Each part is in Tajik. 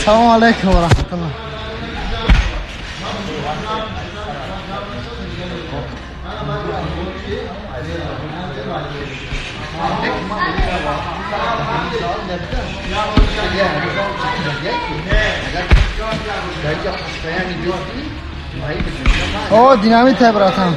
Салом алейкум ва раҳматуллоҳ. О, динамит братан.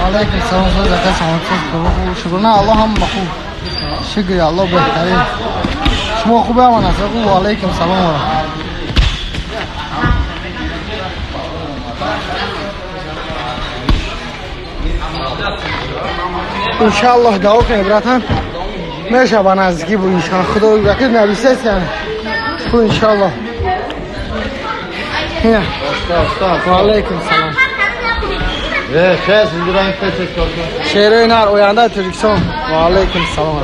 Алейкум салом, шукр на Аллоҳ ҳам хуб. Шукр Аллоҳ беҳтарин. Шумо хубе аман аст? Алейкум салом. Иншаллоҳ дуо кунед братан. Меша ба наздикӣ бу иншаллоҳ. Худо вакил нависест яъне. Хуб иншаллоҳ. Алейкум салом. Шерои нар ояндаи Тоҷикистон. Ва алейкум салом.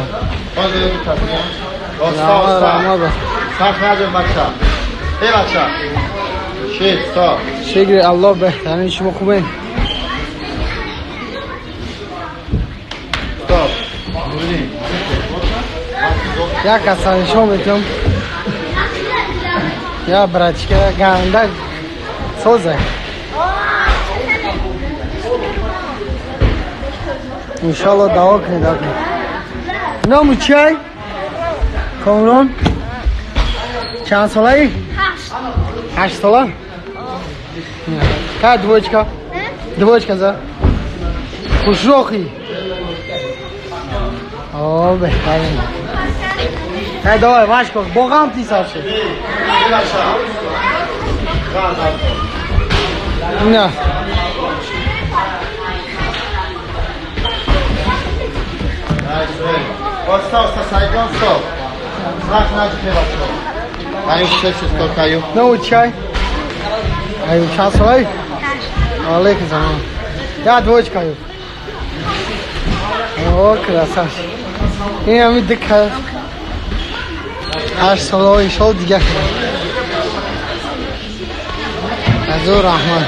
Шукри Аллоҳ беҳтарин. Шумо хубен? Як каса нишон метиҳам. Я братчика ганда соза. Иншаллоҳ дуо кунед. Ному чиай? Комрон? Чанд солаи? 8 сола? Какая двоечка? Двоечка за? Хушрохи. О, беҳтарин. Эй, давай, Вашко, богам ти савше. На. Ну, чай. Аю, чанд солаи? Алейкум салом. Я двоечка аю. О, красавчик. Ин ҳами дика 8 сола иншолло дига азу раҳмат.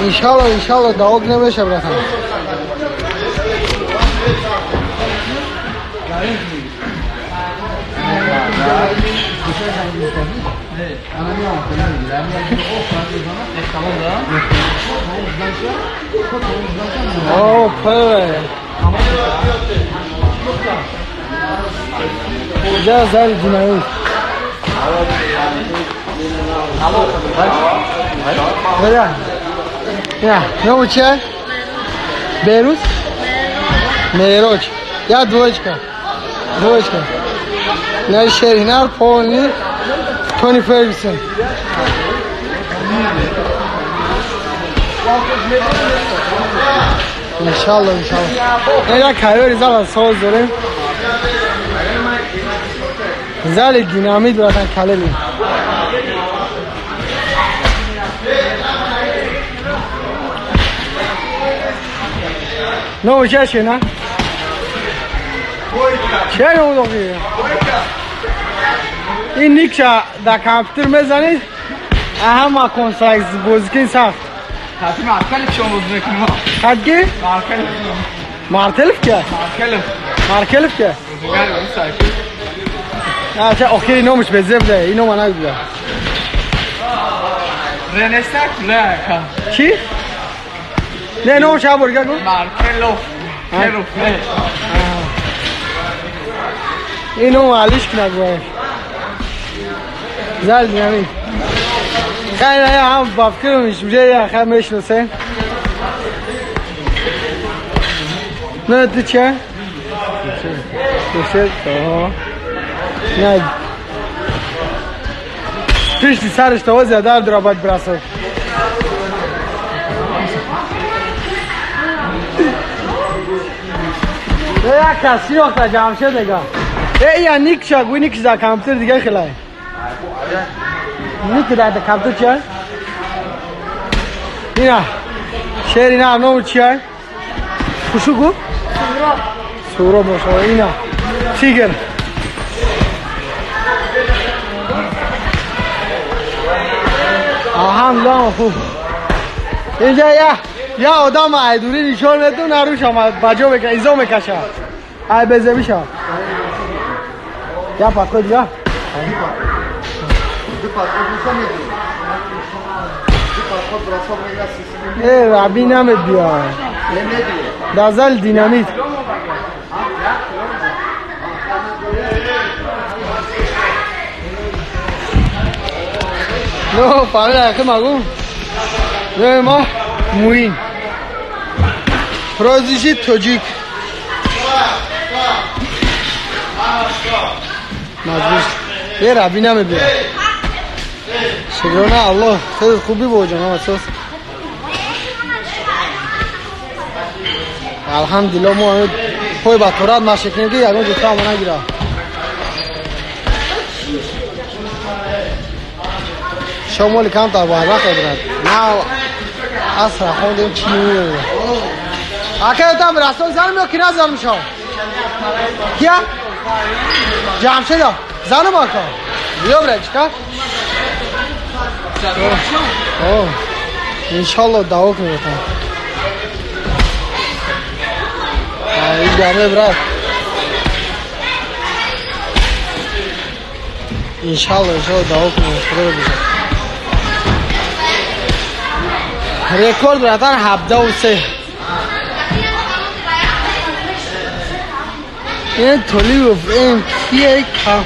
Иншалло, иншалло дуо намеша братан. О, пе. Я зали динамит. Я, ну че? Берус? Мероч. Я двоечка. Двоечка. На шеринар полный Тони Фергюсон. Иншалло, иншалло. Я кайори зала соз дорем. Зали динамит братан калели. Ну, чаще, на? Чай удобнее. Ин никша да компьютер мезанид, ҳама консакс бозикин сахт. Маркелов шом боз мекунем. Хадги? Маркелов. Мартелов ке? Маркелов. Маркелов ке? А, охири номаш безеб да, ин нома нагӯя. Ренесак не ка. Чи? Не, номаш абор гагу? Маркелов. Келов не. Ин ном алиш нагӯя. Зал динамит. Хай ҳам ба фикрам уже хай мешиносем. Не, ты че? Ты Не. Пишти сараш то зиёда дурабад брасок. Я каси вақта ҷамшед нега. Э, я никша, гуй никш за компьютер дига хилай. Ник дар компьютер чия? Ина. Шери на ному чия? Хушугу? Суроб. Суроб мошалла. Ина. Тигр. Алҳамдулилла хуб. Инҷа я одам айдури нишон меду наруш ама баҷо мека изо мекаша. Ай безебиша. Я подход я. Э, раби намедия. Дазал динамит. No, para que magу. Не ма муин. Прозвище тоҷик. Маҷбур. Э, раби намедия. Шукрона Аллоҳ, хеле хубӣ бо ҷон, асос. Алҳамдулиллоҳ мо пой ба торат машекунем ки ягон ҷо травма нагирад. Шомоли камтар барвақт брат. На асра хондем чи меояд. Ака там расон занам ё ки назанам шо? Кия? Ҷамшеда. Занам ака. Биё брат, чика? О, иншалло даво кунем. Ай, брат. Иншалло, иншалло даво кунем. Худо бишад. Рекорд братан 17 و 3. این طولی این کیه کم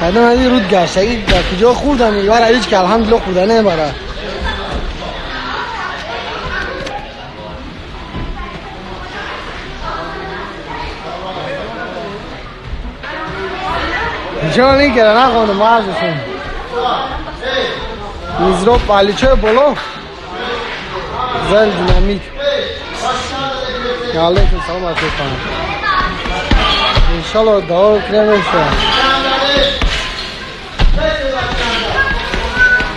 کدام از رود گشتگی در کجا خوردم یار هیچ که الحمدلله خوردن نبره. جانی که نخوندم مغزشون میزرو پالیچه بالا زل دینامیت. علیکم سلام علیکم. انشالله دعا کنیم.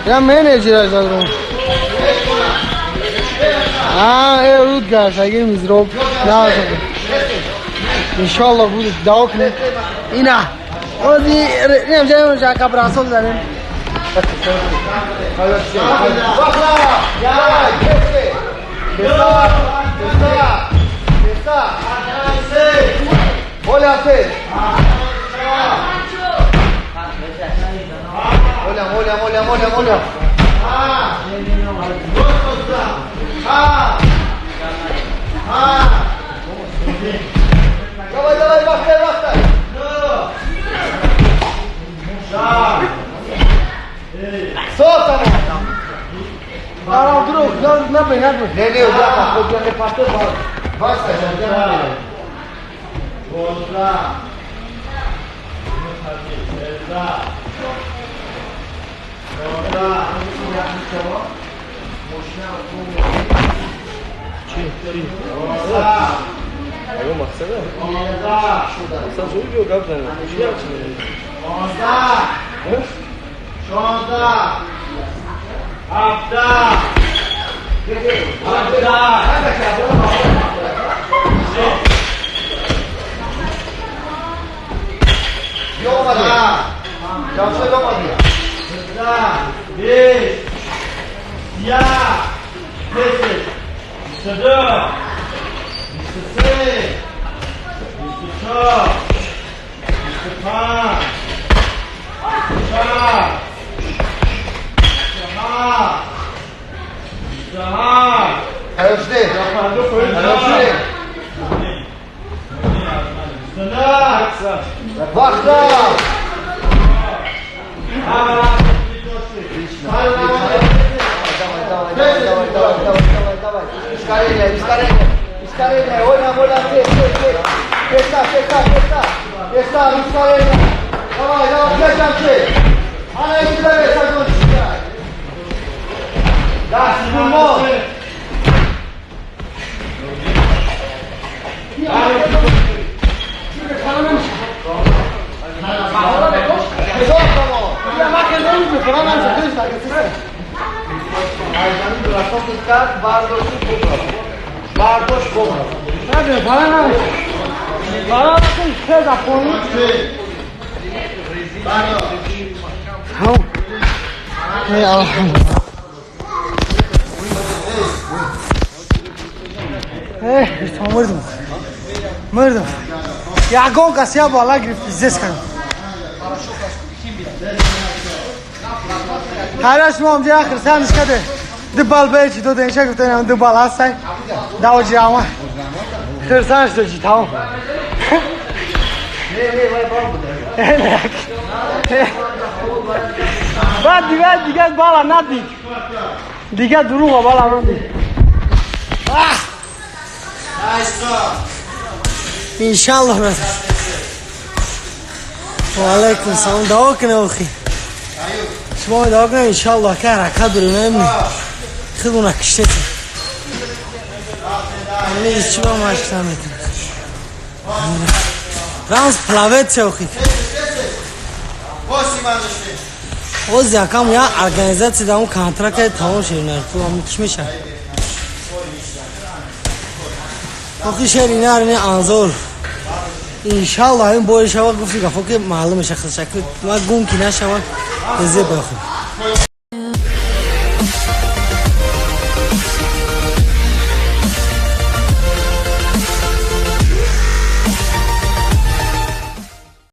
یا منیجر زدم. ای رود گشتگی میزرو نه انشالله بود دعا کنیم. اینا اوزی نمی‌دونم چه کابراسول زدیم. Мурдум. Ягон кас я бала гирифт, пиздец кардам. Ҳараш мо ҳамҷа хирсандиш каде. Ду бал бечи додем, ша гуфтем ду бал ҳастай. Давоҷи ама. Хирсандиш дочи тамом. Баъд дигар бала надид. Дигар дурӯға бала надид. Иншаллоҳ брат. Ва алайкум салом. Дуо кунед охи. Шумо дуо кунед иншаллоҳ ки ҳаракат дорем намемонем. Худмона киштетем. Ҳеҷ ба машқ наметавонад. Рамз плавет охи. Оз якам я организация дар он контракт тамом шуд. Ту ам чӣ мешавад? Охи шери нарине анзор. Иншаллоҳ ин бори шава гуфти гафо ки маълум мешавад, ма гум ки нашавад, зеб бахӯр.